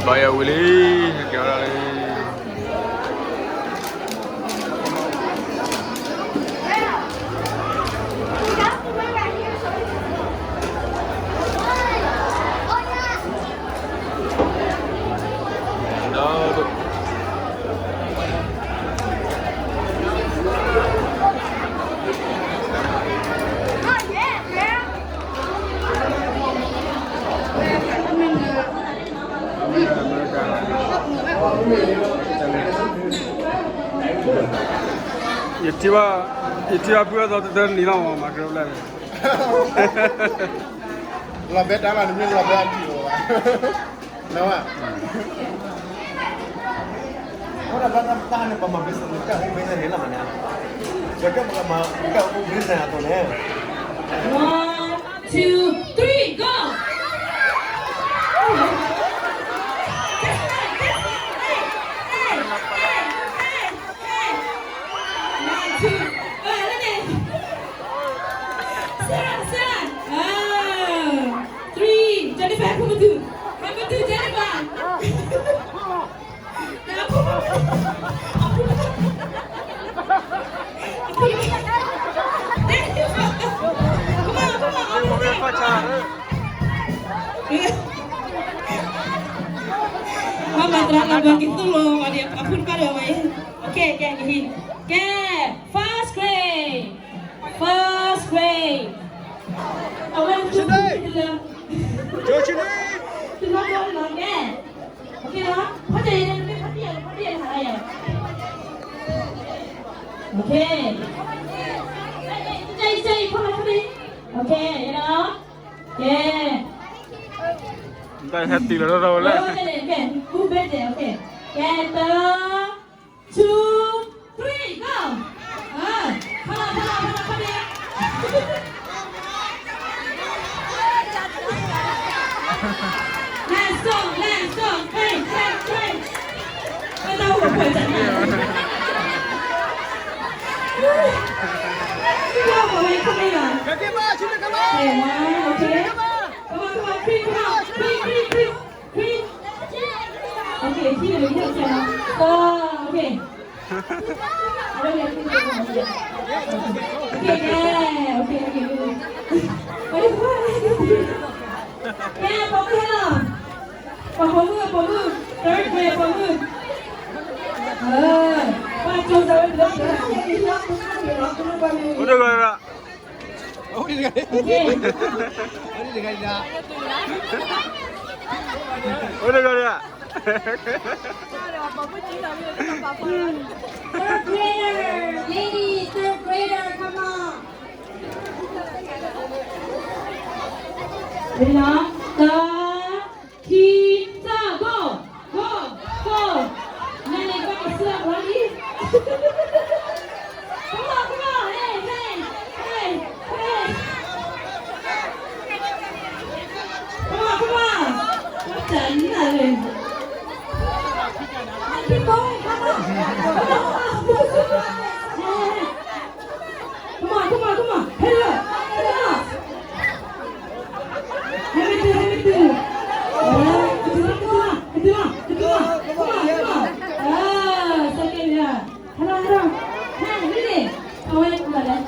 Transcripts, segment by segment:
ဘၣ်ယဝံၤလံ, ဟဲက့ၤဝဲဒၣ်လံ. ယထံၣ်ဘၣ်, ယထံၣ်ဘၣ်ပုၢ်အသီတတၢနံၤလီၤမး မၤကရၢပျဲၢ်န့ၣ်, လီၤဘဲတၢ်လီၤ နမ့ၢ်လီၤဘဲအဒံၣ်လီၤဘၣ်, နဝဲ, အိၣ်ဒီးဘၣ်တၢ်ပာ်န့ၣ် ပမၤ business န့ၣ် တၢ်ဟူ business န့ၣ်လီၤမးန့ၣ်, ပကမၤ တၢ်ဟူ business အသိးန့ၣ် One, two, three, go! That's right, that's right. Hey, hey, hey, hey, hey. One, two, uh, let me. Sarah, Sarah. Ah, three. Jennifer, come on, two. Come on, two, Jennifer. Mama, tara la bagi tu lo, mari apa pun pada mai. Okay, okay, okay. Okay, first grade. First grade. Awak tu. Sini. Jauh sini. Terima kasih, okay. Okay, lah. Pada yang ni, pada yang, pada yang saya. Okay. Cai, cai, come on, come on. Okay, you know. Okay. Dah hati lah, dah, dah, dah. Okay, okay. Move better, okay. Okay, two, three, go. Ah, come on, come on, come on, come on. Last song, last song. Hey, hey, hey. Come on, come on, come on. Come on, come on, come on. Okay, one, okay. Come on, come on, quick, come on. Quick, quick, quick. Okay, okay. Okay, yeah, okay, okay, okay. Yeah, ပမုၢ်ဟဲလီၤ. ပမုၢ်, ပမုၢ်, third grade ပမုၢ်. အဲ, ပှၤကၠိသးဝဲ, အိၣ်တဂၤ, အိၣ်တဂၤ, အိၣ်တဂၤ, အိၣ်တဂၤ. Third grader, lady, third grader, come on. Ready, တၢ, ခံ, သၢ, go, go, go. နန့ၣ် ဘၣ်ကစၢ်ဝဲလံ. Come on, come on, hey, hey, hey, hey. Come on, come on. What the hell? Keep going, come on. Come on, come on, come on. Hurry up, hurry up. Hurry up, hurry up. Come on, come on, come on. Ah, second, yeah. Hello, hello. Hey, Lily. How are you, brother?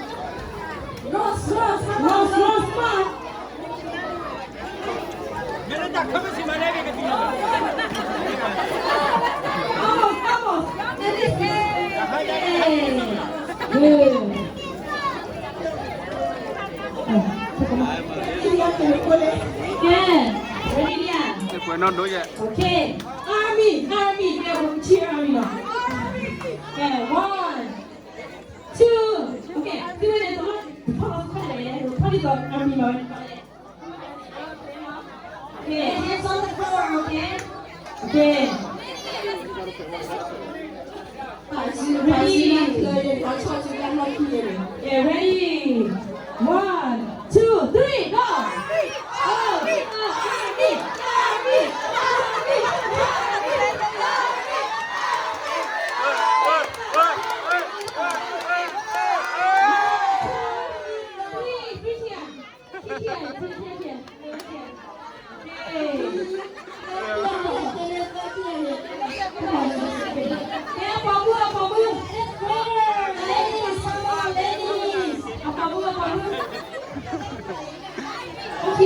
Rose, Rose, come on. Rose, Rose, come on. Vamos, vamos. Hey. Good. Good. Ready, yeah. Okay. Army, army. Yeah, we'll cheer army now. Yeah, one, two. Okay, do it as one. Put it on army now. Okay, hands on the floor, okay? Okay. Ready? Yeah, ready. One, two, three, go! ခံ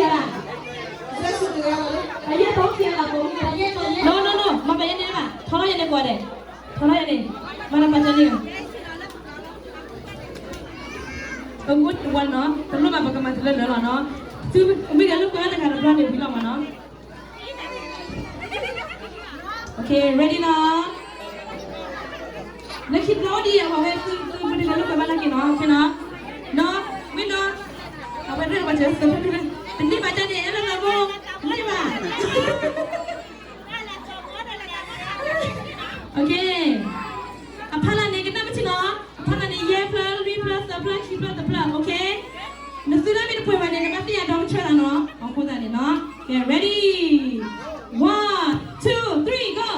ဂၤလီၤ, အယဲၢ်တီခံဂၤလီၤ, ပမ့ၢ် no no no မၤပယဲန့ၣ်ဘၣ်, ထီထီၣ်ယဲန့ၣ်ကိးဂၤဒဲး, ထီထီၣ်ယဲန့ၣ်, မၤတၢ်ပာ်စၢၤန့ၣ်, good one နီၤ, တလိၣ်ဘၣ်ပကမၤတုၤလၢလၢာ်လီၤနီၤ, သုမ့ၢ်ဂဲၤလိာ်ကွဲတဂၤတဘျီန့ၣ်ဝံၤလီၤမးနီၤ. Okay, ready နီၤ, လၢခံတဘျီအိၣ်ဒ်အံၤ အဝဲသုသုမ့ၢ်တဂဲၤလိာ်ကွဲဘၣ်နာ်က့နီၤ, okay နီၤ, နီၤ, ဝံၤနီၤ, အဝဲဒၣ်ပှၤစၢၤသၢဖျၢၣ်ဖျၢၣ်, တန့ၢ်ဘၣ်တၢ်န့ၣ် အဲၣ်ဒိးလီၤဘိ, တန့ၢ်ဘၣ် Okay, အဖီလာ်န့ၣ် ကနၣ်ပထံၣ်နီၤ, အဖီလာ်န့ၣ် ယဲၢ်ဖျၢၣ်, လွံၢ်ဖျၢၣ်, သၢဖျၢၣ်, ခံဖျၢၣ်, တဖျၢၣ်, okay, နသုတၢ်မ့ၢ်တပှဲၤဘၣ်န့ၣ် နဘၣ်သ့ၣ်ညါဒီကထၢၣ်လီၤနီၤ, အဃိသတးန့ၣ်နီၤ, okay, ready, one, two, three, go.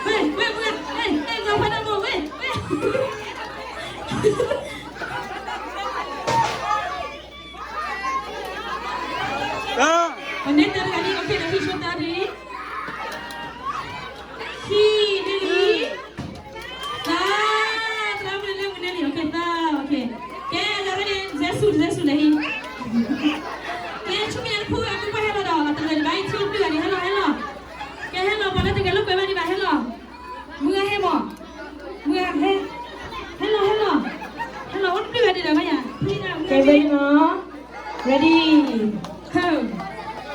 ဝဲ ဝဲ ဝဲ ဝဲ ဝဲ ဝဲ ဝဲ အန့ၣ်တၢ်တဂၤန့ၣ် okay ဒီးဟံးဆိတၢ်ဒ်, ခံ, န့ၣ်လံ, သၢ, သရၣ်မုၣ်လၢမုၢ်န့ၣ်လံ okay သၢ, okay, ကဲ လၢဝဲန့ၣ် ဇဲဆူ ဇဲဆူလဲၤဟံး, ကဲ ဆူမဲာ်ညါတဖု အပုၢ်ပှၢ်ဟဲလီၤဒီး တဂၤတဘၣ်အံၤ ထံအိၣ်တဘျုးဂၤဒံး ဟဲလီၤ ဟဲလီၤ, ကဲ ဟဲလီၤ ပှၤလၢတဂဲၤလိာ်ကွဲဘၣ်ဒံးဘၣ် ဟဲလီၤ, မုၢ်ဂၤဟဲမး, မုၢ်ဂၤဟဲ, ဟဲလီၤ ဟဲလီၤ, ဟဲလီၤ အိၣ်တဘျုးဂၤဒံးဒီးမ့ၢ်ယၤ, ကဲ ready နီၤ, ready, ပှၤ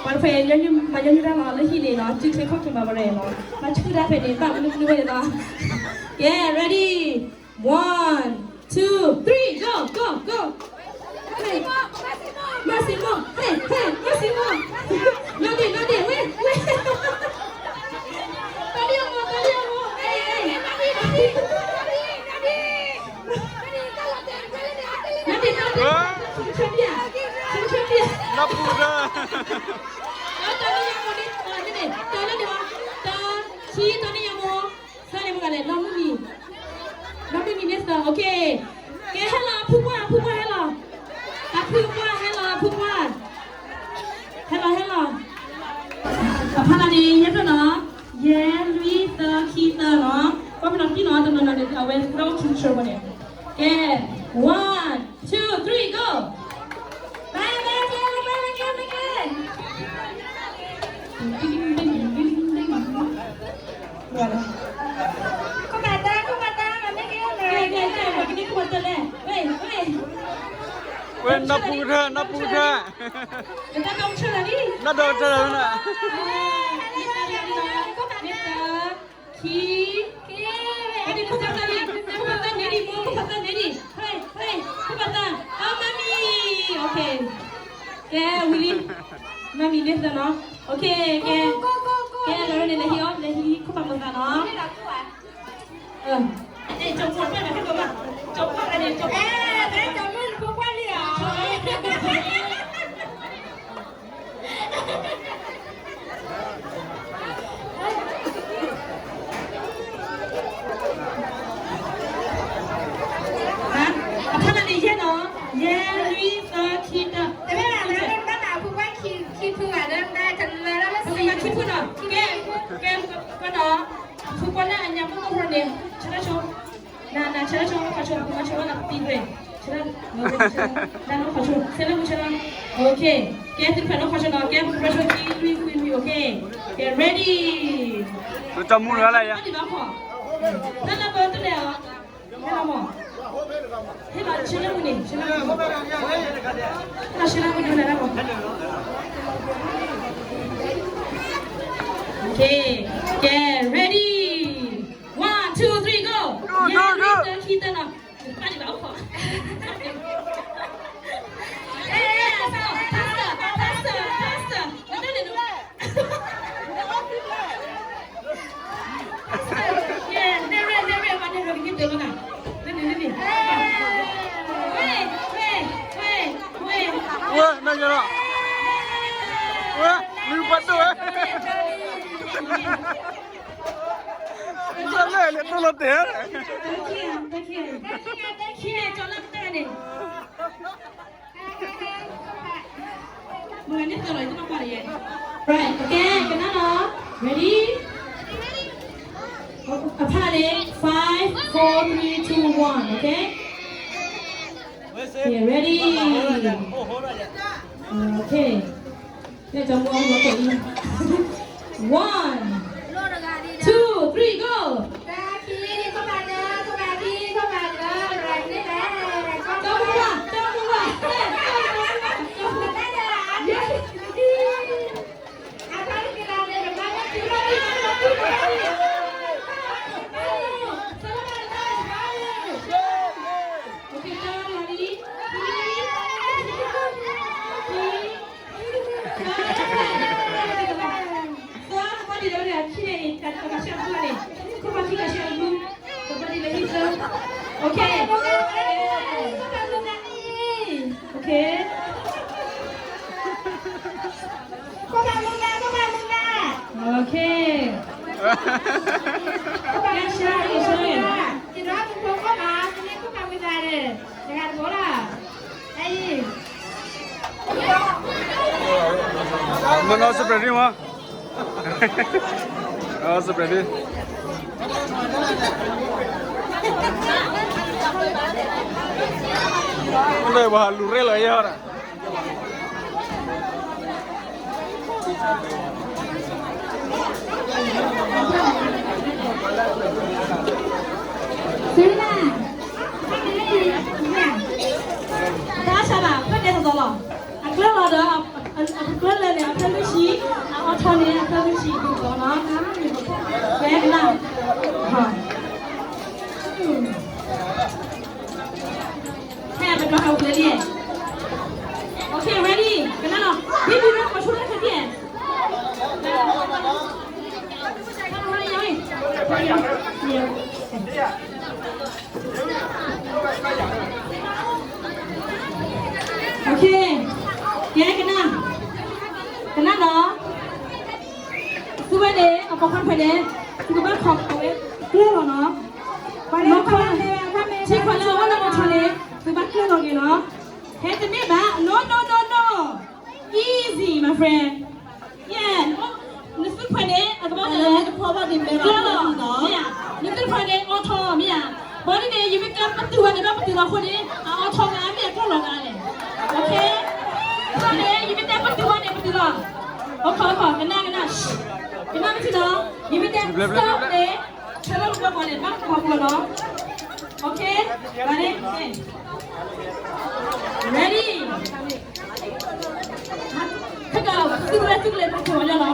တဖၣ် မၤညီနုၢ်တၢ်လီၤ လၢဟံၣ်န့ၣ်လီၤ စုထွဲခိၣ်က့ၤမၤဝဲရဲၣ်လီၤ, မၤဆူၣ်တၢ်ဖဲန့ၣ် ဘၣ်မနုၤမနုၤဝဲန့ၣ်လီၤ, ကဲ ready, one, two, three, go, go, go. Hey, မၤစ့ၢ်မီၢ်, hey, hey, မၤစ့ၢ်မီၢ်, နီၢ်ဒ့ၣ် နီၢ်ဒ့ၣ် ဝဲ ဝဲ, တၢ်လံၣ်အီၣ်မီၢ် တၢ်လံၣ်အီၣ်မီၢ်, hey, hey, နီၢ်ဒ့ၣ် နီၢ်ဒ့ၣ်, ဆၢထံၣ်ယၤ, ဆၢထံၣ်ယၤ, နီၢ်ပူၤဒၢ, တၢ်လံၣ်အီၣ်မီၢ်န့ၣ်, တၢ်လံၣ်အီၣ်မီၢ်, တၢ်, ခံ, တၢ်လံၣ်အီၣ်မီၢ်, သၢန့ၣ်မ့ၢ်ဂၤလဲၣ်, နီၢ်မုၢ်နံၤ, နီၢ်မုၢ်နံၤန့ၣ်သၢ, okay, ကဲ ဟဲလီၤ အဖုပှၢ် အဖုပှၢ်ဟဲလီၤ, အဖုပှၢ်ဟဲလီၤ အဖုပှၢ်, ဟဲလီၤ ဟဲလီၤ, အဖီလာ်န့ၣ် ယဲၢ်ဖျၢၣ်နီၤ, ယဲၢ် လွံၢ် သၢ ခံ သၢနီၤ, ကွၢ်ဖဲနီၤ တံၢ်နီၤ တနီၤနီၤန့ၣ် အဝဲသရၣ်အိၣ်ခံဆၢဖိန့ၣ်, ကဲ, one, two, three, go. မၤကဲ မၤကဲ မၤကဲ မၤကဲ, ခိၣ်ဘၣ်တၢ် ခိၣ်ဘၣ်တၢ် မၤမ့ၢ်ကဲ မၤကဲ မၤကဲ ခိၣ်ဘၣ်တၢ်လဲၣ်, ဝဲ ဝဲ ဝဲ နီၢ်ပူၤကထၢၣ် နီၢ်ပူၤကထၢၣ်, နီၢ်ဒီးကထၢၣ်လၢနၤ, မ့ၢ်တၢ် ခံ, ခိၣ်ဘၣ်တၢ်န့ၣ် ခိၣ်ဘၣ်တၢ်န့ၣ်ဒံး မိၢ် ခိၣ်ဘၣ်တၢ်န့ၣ်ဒံး, ဟဲ ဟဲ ခိၣ်ဘၣ်တၢ်, အမၤမံၤ, okay, ကဲ ဝံၤလံ, မၤမံၤန့ၣ်သၢနီၤ, okay, ကဲ, ကဲ လၢန့ၣ် လဲၤဟံးအီၤ လဲၤဟံးခိၣ်ဘၣ်မိၢ်သၣ်နီၤ, ကၠီၤပှၢ်န့ၣ် ကၠီၤပှၢ်န့ၣ် ကၠီၤပှၢ်လံဧါ. အဖီလာ်န့ၣ် ယဲၢ်နီၤ, ယဲၢ် လွံၢ် သၢ ခံ တၢ, တမ့ၢ်ဘၣ် လၢတၢ်ဘၣ်အဖုပှၢ်ခံဖုဘၣ် လၢတၢ်တလၢလၢ်လၢ် ပကမၤခံဖုနီၤ, ကဲ, ကဲ, ကဲနီၤ, အဖုပှၢ်လၢအညါမ့ၢ်အိၣ်ဖျိန့ၣ် ဆၢထၢၣ်ဆိ, နၤ နၤဆၢထၢၣ်ဆိ နီၢ်ခီဆိ, ပမၤဆိဝဲနၤပသံတရ့ၣ်, ဆၢထၢၣ်, နၤနီၢ်ခီဆိ ဆဲလၢမုၢ်ဆၢထၢၣ်, okay, ကဲ သုတဖၣ်နီၢ်ခီဆိနီၤ, ကဲ ပကမၤဆိခံ လွံၢ် ခွံ လွံၢ်, okay, ကဲ ready, တၢ်မူလၢ်လၢ်ယါ, တၢ်လၢပတလဲၤအီၤ ဟဲလီၤမး, ဟဲလီၤ ဆၢလၢမုၢ်န့ၣ် ဆၢလၢမုၢ်န့ၣ်, ဟဲလီၤ ဆၢလၢမုၢ်န့ၣ် ဟဲလီၤမး, okay, ကဲ ready, one, two, three, go. ယဲၢ် လွံၢ် သၢ ခံ တၢနီၤ, တၢ်န့ၣ်ဘၣ်အိၣ်ခိး, အဲ faster, faster, faster, faster, နတၢ်န့ၣ် ဝဲ နယလီၤ, ဝဲ မ့ၢ်ပှၤဒိၣ်ဝဲ, လၢလဲၣ် လၢတိၢ်လီၤတဲာ် Right, okay, ကနၣ်နီၤ, ready? အဖီလာ်န့ၣ် five, four, three, two, one, okay? Okay, ready? Okay. Let us move on. One, two, three, go. Don't move on, don't move on. Yes. Okay. Okay. မနီစပရ့ဒံမ စပရ့ဒံ လၢပှၤလူၤရဲလီၤယဲၢ်ဒၣ် Serena, Dasha ဘၣ် ဖဲဒဲးသိးသိးလီၤ. အကျၢၢ်လီၤဒီး အကျၢၢ်လၢာ်န့ၣ် အဖျၢၣ်လွံၢ်ဆံ, အအိၣ်ထီၣ်န့ၣ် အဖျၢၣ်လွံၢ်ဆံ ဒ်သိးလီၤ. ကဲကနၣ်, ဟဲပကီၢ်ဟဲဝဲလံ. Okay, ready, ကနၣ်လီၤ. Baby, ရၢ်ကီၢ်ဆူၣ်လၢခဲကဲ Okay, ကဲကနၣ်, ကနၣ်လီၤ. သုဝဲန့ၣ် အပိာ်ခွါတဖျၢၣ်န့ၣ် သုကဘၣ်ခီၣ်ဝဲ ကျၢၢ်လီၤနီၤ. ထံခွဲးလၢအအိၣ်လၢအထီန့ၣ် သုဘၣ်ကျၢၢ်လီၤက့ၤနီၤ. ဟဲတမ့ၢ်ဘၣ်, no, no, no, no. Easy, my friend. Yeah. နသုခွဲးန့ၣ် အကဘၣ်ကျၢၢ်လီၤ, မ့ၢ်ဧါ. နသုခွဲးန့ၣ် အိးထီၣ်, မ့ၢ်ဧါ. ဘၣ်ဒ်န့ၣ် ယမ့ၢ်တဲပတုာ်ဝဲန့ၣ် ဘၣ်ပတုာ်လီၤအဃိန့ၣ် အအိးထီၣ်ဂၤ မ့ၢ်အကျၢၢ်လီၤဂၤလဲၣ်. Okay. ဘၣ်ဒ်န့ၣ် ယမ့ၢ်တဲပတုာ်ဝဲန့ၣ် ပတုာ်လီၤ. အိးထီၣ်, အိးထီၣ်, ကနၣ်, ကနၣ်, ကနၣ်မ့ၢ်ထံလီၤ. ယမ့ၢ်တဲ stop န့ၣ် ဆၢလၢပှၤန့ၣ် ဘၣ်ပှၤပှၤလီၤ. Okay. ဘၣ်န့ၣ် ready. သုကလဲၤသုကလဲၤ ပှၤလီၤ.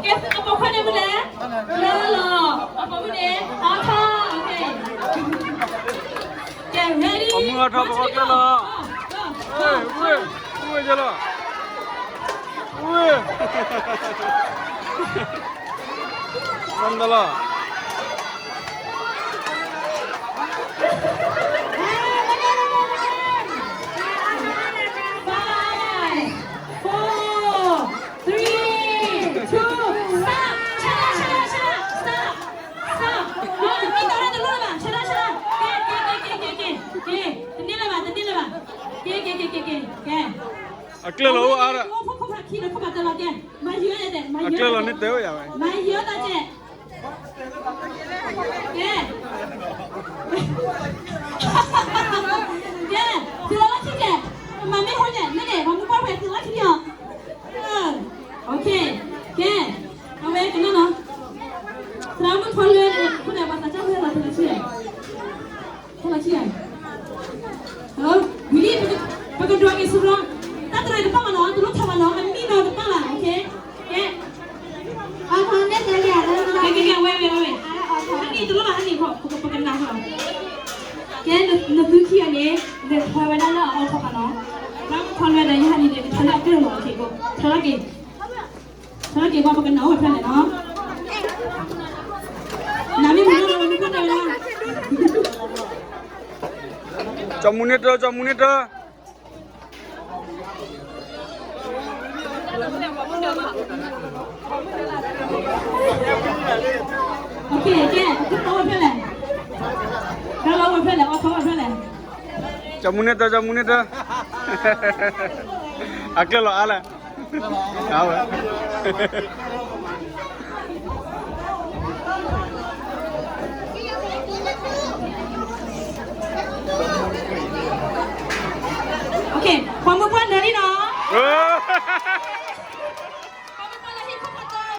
ကဲ အပိာ်ခွါန့ၣ်မနုၤလဲၣ်, ကျၢၢ်လီၤ. အပိာ်မုၣ်န့ၣ် အိးထီၣ်. Okay. ကဲ ready. အမုၢ်အိးထီၣ် ပှၤကျၢၢ်လီၤ. ဝ့ၢ်, ဝ့ၢ်, ဝ့ၢ်ယလီၤ. ဝ့ၢ်. မနုၤလီၤ. Five, four, three, two, stop. Shut up, shut up, shut up. Stop, stop. မ့ၢ်တၢ်တလိၣ်လၢၤဘၣ်, ဆၢဒၣ်, ဆၢဒၣ်. ကဲ, ကဲ, ကဲ, ကဲ, ကဲ, ကဲ, တန့ၢ်လၢၤဘၣ်, တန့ၢ်လၢၤဘၣ်. ကဲ, ကဲ, ကဲ, ကဲ, ကဲ, ကဲ. အကျၢၢ်လီၤအိၣ်အါဒီး ခိၣ်ဖးခံဒီးခိၣ်ဖးတၢလီၤ. ကဲ, မၤယံၤအီၤဒဲး, မၤယံၤအီၤဒဲး, အကျၢၢ်လီၤန့ၣ်တဲဝဲယၤဝဲ, မၤယံၤအီၤဒဲး. ကဲ, ကဲ, သုလီၤလၢထံကဲ, မၤမ့ၢ်ဟိန့ၣ်, မ့ၢ်န့ၣ် ပှၤမူပှၢ်ဖဲသုလီၤထံန့ၣ်အီၤ. Okay, ကဲ, အဝဲကနၣ်နီၤ, သရၣ်မုၣ်ဖီလွဲန့ၣ် ခိၣ်နၢ်ပှၤသးစၢ်ဖဲလီၤထံလီၤဆံ, ဖဲလီၤဆံဧါ. ဝံၤလံ, ပကဒွးက့ၤဆူရီ, တၢ်တရံးတပာ်ဘၣ်နီၤ, တလိၣ်ထီၣ်ဘၣ်နီၤ, အမံနီၤတပာ်ဘၣ်. Okay, ကဲ, ကဲ, ကဲ, ဝဲ, ဝဲ, ဝဲ, ဝဲ, ဟဲနံၣ်တလိၣ်ဘၣ်, ဟဲနံၣ်, ပကနၢ်ဃီ. ကဲ, နသုခံဂၤန့ၣ် လဲၤထွဲဝဲဒၣ်လၢအအိၣ်ထီၣ်ဘၣ်နီၤ. သရၣ်မုၣ်ဖီလွဲဒီးယဟဲနံၣ်န့ၣ် ကထွဲလၢအကျၢၢ်လီၤ. Okay, ထွဲလီၤက့ၤ. ဆၢက့ၤဘၣ် ပကနၣ်အိၣ်ဖဲလဲၣ်နီၤ. နမ့ၢ်မုၢ်နီၢ်နီၢ် မ့ၢ်ဖဲလဲၣ်နီၤ. ကၠီမူန့ၢ်တၢ, ကၠီမူန့ၢ်တၢ. Okay, ကဲ, အိၣ်ဖဲလဲၣ်, အိၣ်ဖဲလဲၣ်, အိၣ်ဖဲလဲၣ်. ကၠီမူန့ၢ်တၢ, ကၠီမူန့ၢ်တၢ. အကျၢၢ်လီၤအါလဲၣ်. အဝဲ.